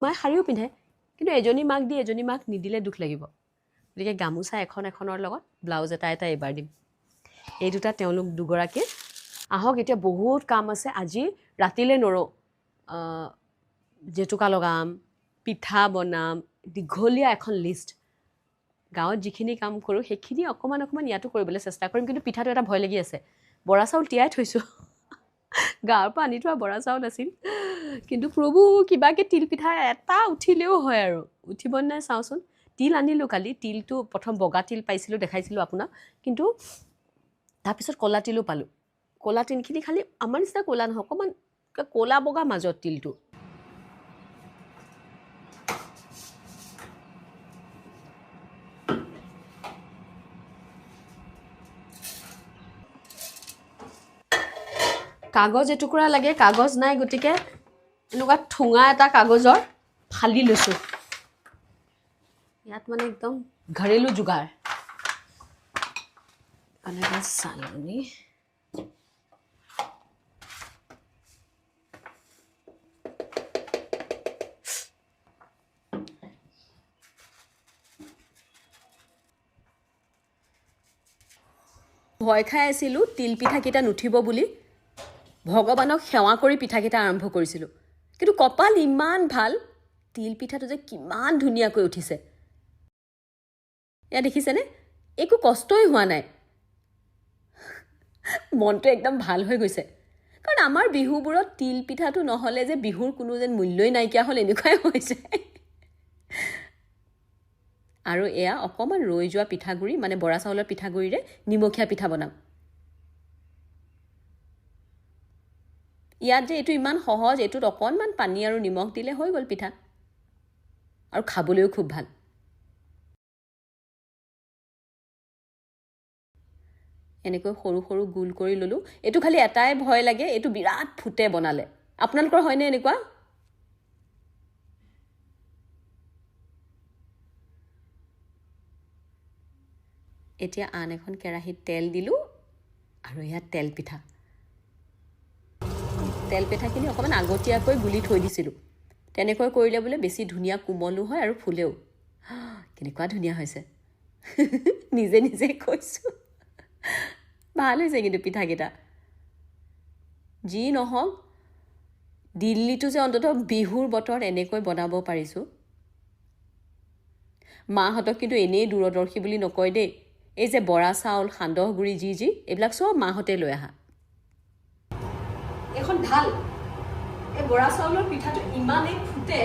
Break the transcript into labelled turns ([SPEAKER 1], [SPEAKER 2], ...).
[SPEAKER 1] মায়ে শাৰীও পিন্ধে, কিন্তু এজনী মাক দি এজনী মাক নিদিলে দুখ লাগিব। গতিকে গামোচা এখন এখনৰ লগত ব্লাউজ এটা এটা এইবাৰ দিম। এই দুটা তেওঁলোক দুগৰাকীৰ। আহক, এতিয়া বহুত কাম আছে, আজি ৰাতিলৈ নৰওঁ। জেতুকা লগাম, পিঠা বনাম, দীঘলীয়া এখন লিষ্ট। গাঁৱত যিখিনি কাম কৰোঁ সেইখিনি অকণমান অকণমান ইয়াতো কৰিবলৈ চেষ্টা কৰিম। কিন্তু পিঠাটো এটা ভয় লাগি আছে। বৰা চাউল তিয়াই থৈছোঁ, গাঁৱৰ পৰা আনি থোৱা বৰা চাউল আছিল, কিন্তু প্ৰভু কিবাকৈ তিল পিঠা এটা উঠিলেও হয় আৰু, উঠিব নাই চাওঁচোন। তিল আনিলোঁ কালি, তিলটো প্ৰথম বগা তিল পাইছিলোঁ, দেখাইছিলোঁ আপোনাক, কিন্তু তাৰপিছত ক'লা তিলো পালোঁ। ক'লা তিলখিনি খালি আমাৰ নিচিনা ক'লা নহয়, অকণমান ক'লা বগা মাজত তিলটো। কাগজ এটুকুৰা লাগে, কাগজ নাই, গতিকে এনেকুৱা ঠোঙা এটা কাগজৰ ফালি লৈছোঁ। ইয়াত মানে একদম ঘৰেলু যোগাৰ। এনেকুৱা চালনী। ভয় খাই আছিলোঁ তিল পিঠাকেইটা নুঠিব বুলি। ভগৱানক সেৱা কৰি পিঠাকেইটা আৰম্ভ কৰিছিলোঁ, কিন্তু কপাল ইমান ভাল, তিল পিঠাটো যে কিমান ধুনীয়াকৈ উঠিছে। এয়া দেখিছেনে, একো কষ্টই হোৱা নাই, মনটো একদম ভাল হৈ গৈছে। কাৰণ আমাৰ বিহুবোৰত তিল পিঠাটো নহ'লে যে বিহুৰ কোনো যেন মূল্যই নাইকিয়া হ'ল, এনেকুৱাই হৈছে। আৰু এয়া অকণমান ৰৈ যোৱা পিঠাগুড়ি, মানে বৰা চাউলৰ পিঠাগুড়িৰে নিমখীয়া পিঠা বনাম। ইয়াত যে এইটো ইমান সহজ, এইটোত অকণমান পানী আৰু নিমখ দিলে হৈ গ'ল পিঠা, আৰু খাবলৈও খুব ভাল। এনেকৈ সৰু সৰু গোল কৰি ল'লোঁ। এইটো খালি এটাই ভয় লাগে, এইটো বিৰাট ফুটে বনালে। আপোনালোকৰ হয়নে এনেকুৱা? এতিয়া আন এখন কেৰাহীত তেল দিলোঁ আৰু ইয়াত তেল পিঠা। তেল পিঠাখিনি অকণমান আগতীয়াকৈ গুলি থৈ দিছিলোঁ, তেনেকৈ কৰিলে বোলে বেছি ধুনীয়া কোমলো হয় আৰু ফুলেও। কেনেকুৱা ধুনীয়া হৈছে, নিজে নিজে কৈছোঁ, ভাল হৈছে কিন্তু পিঠাকেইটা। যি নহওক, দিল্লীতো যে অন্ততঃ বিহুৰ বতৰত এনেকৈ বনাব পাৰিছোঁ। মাহঁতক কিন্তু এনেই দূৰদৰ্শী বুলি নকয় দেই। এই যে বৰা চাউল, সান্দহ গুড়ি, যি যি এইবিলাক চব মাহঁতে লৈ আহা। এখন ঢাল, এই বৰা চাউলৰ পিঠাটো ইমানেই ফুটে,